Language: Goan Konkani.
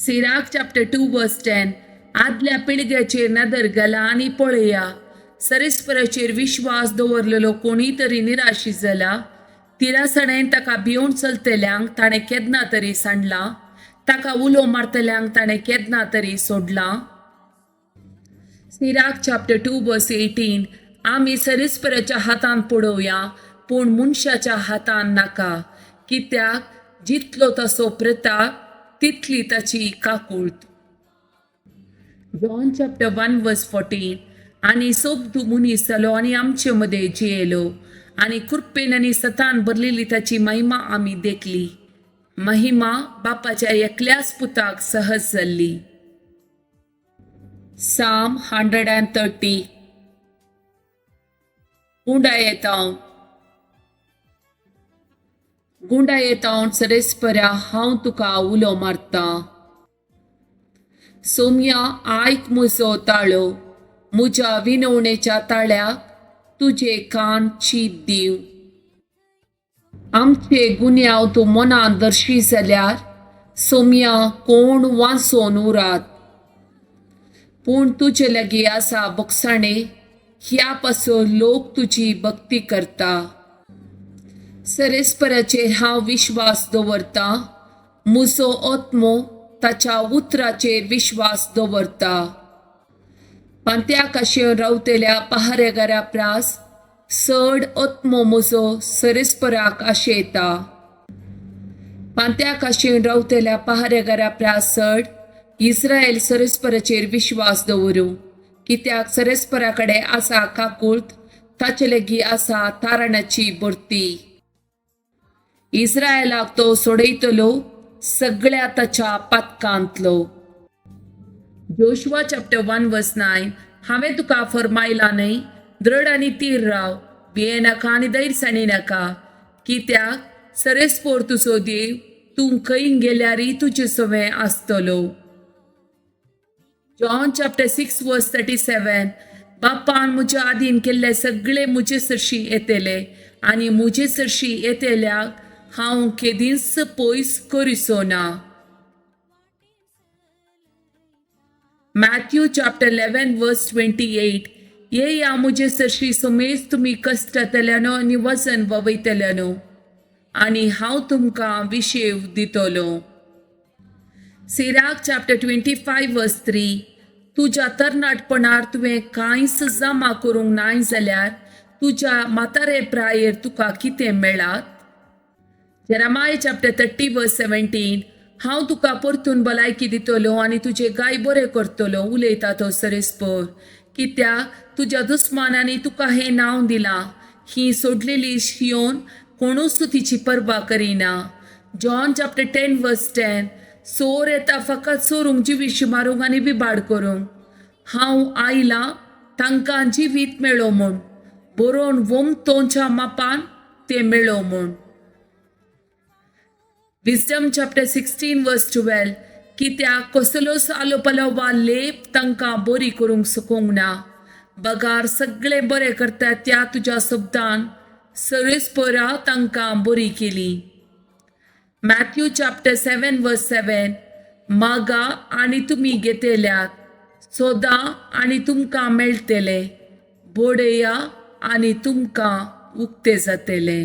Sirach chapter 2 verse 10. आदल्या पिळग्याचेर नदर घाला आनी पळया, सरेस्पराचेर विश्वास दवरलेलो कोणीय तरी निराशी जाला? तिरासणेन ताका भिवन चलतल्यांक ताणें केन्ना तरी सांडलां? ताका उलो मारतल्यांक ताणें केन्ना तरी सोडलां? Sirach chapter 2 verse 18. आमी सरेस्पराच्या हातान पडोवया, पूण मनशाच्या हातान नाका, कित्याक जितलो ताचो प्रताप तितली ताची काकूळट. John chapter 1 verse 14. आनी सोबदू मनीस जालो आनी आमचे मदें जियेलो, आनी कृपेन आनी सतान भरलेली ताची महिमा आमी देखली, महिमा बापाच्या एकल्याच पुताक सहज जाल्ली. Psalm 130. गुंडायेतावन गुंडायेतावन सरेस्परा, हांव तुका उलो मारतां. सोम्या, आयक म्हजो ताळो, म्हज्या विनवणेच्या ताळ्याक तुजे कान चीत दिव. आमचे गुन्यांव तूं मनान दर्शी जाल्यार, सोम्या, कोण वांचोन उरात? पूण तुजे लागीं आसा भोगसाणे, ह्या पासून लोक तुजी भक्ती करता. सरेस्पराचेर हांव विश्वास दवरतां, म्हजो आत्मो ताच्या उतराचेर विश्वास दवरता. पांत्या काशेन रावतल्या पहारेगारा प्रास चड आत्मो म्हजो सरेस्पराक आशेता. पांत्या काशेन रावतल्या पहारेगारा प्रास चड इस्रायल सरेस्पराचेर विश्वास दवरूं, कित्याक सरेस्परा कडेन आसा काकूळट, ताचे लागीं आसा तारणाची भरती. इस्रायलाक तो सोडयतलो सगळ्या ताच्या पातकांतलो. Joshua chapter 1 verse 9. हांवें तुका फरमायला न्हय? दृढ आनी थीर राव, भिये नाका आनी धैर्यसाणी नाका, कित्याक सरेस्पोर तुजो देव तूं खंय गेल्यारय तुजे सवें आसतलो. John chapter 6 verse 37. बापान म्हज्या आदीन केल्ले सगळे म्हजे सरशी येतले, आनी म्हजे सरशी येतल्याक हांव केदींच पयस करिसो ना. Matthew chapter 11 verse 28. येया म्हजे सरशी समेज तुमी कश्टतल्यानो आनी वजन ववयतल्यानो, आनी हांव तुमकां विशेव दितलो. Sirach chapter 25 verse 3. तुज्या तरणाटपणार तुवें कांयच जमा करूंक नाय जाल्यार तुज्या म्हातारे प्रायेर तुका कितें मेळात? Jeremiah chapter 30 verse 17. हांव तुका परतून भलायकी दितलो आनी तुजे गाय बरे करतलो, उलयता तो सरेस्पोर, कित्याक तुज्या दुस्मानांनी तुका हें नांव दिलां, ही सोडलेली शियोन, कोणूच तिची पर्वा करिना. John chapter 10 verse 10. चोर येता फकत चोरूंक, जिवीश मारूंक आनी बिबाड करूंक. हांव आयलां तांकां जिवीत मेळो म्हूण, बरोवन वोमतोंच्या मापान तें मेळो म्हूण. Wisdom chapter 16 verse 12. कित्याक कसलोच आलोपालो वा लेप तांकां बरी करूंक शकूंक ना, बगार सगळें बरें करता त्या तुज्या शब्दान सरेस्परा तांकां बरी केली. Matthew chapter 7 verse 7. मागा आनी तुमी घेतल्यात, सोदा आनी तुमकां मेळटले, बडया आनी तुमकां उक्ते जातले.